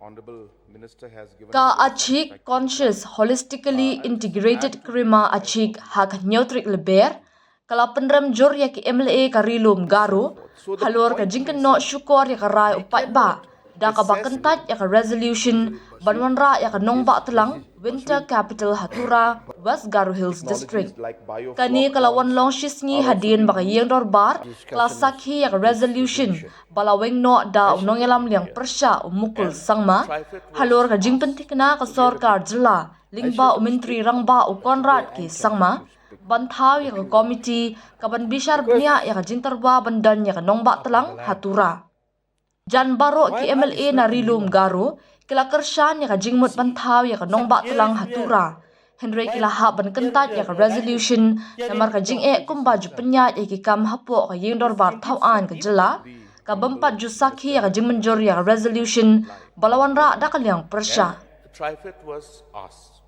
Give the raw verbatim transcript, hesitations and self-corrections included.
Ka Achik Conscious Holistically Integrated Karima Achik ha ka hynñiew tarik Lber ka la pynrem jur ïa ki M L A ka Ri Lum Garo halor ka jingkynnoh shukor ïa ka rai u paidbah da kaba kyntait ïa ka resolution ban wanrah ïa ka nongbah tlang Winter Capital ha Tura, West Garo Hills District. Kane ka la wan long shisngi hadien ba ka ïing dorbar ka la sakhi ïa ka resolution ba la weng noh da u nongïalam liang pyrshah u Mukul Sangma halor ka jingpynthikna ka sorkar jylla lyngba u Myntri Rangbah u Conrad K Sangma ban thaw ïa ka komiti ka ban bishar bniah ïa ka jingtyrwa ban don ïa ka nongbah tlang ha Tura. Jan baroh ki M L A na Ri Lum Garo ki la kyrshan ïa ka jingmut ban thaw ïa ka nongbah tlang ha Tura. Hynrei ki la hap ban kyntait ïa ka resolution namar ka jingeh kumba ju pynïaid ïa ki kam hapoh ka ïing dorbar thaw aiñ ka jylla ka bym pat ju sakhi ïa ka jingmynjur ïa ka resolution ba la wanrah da ka liang pyrshah.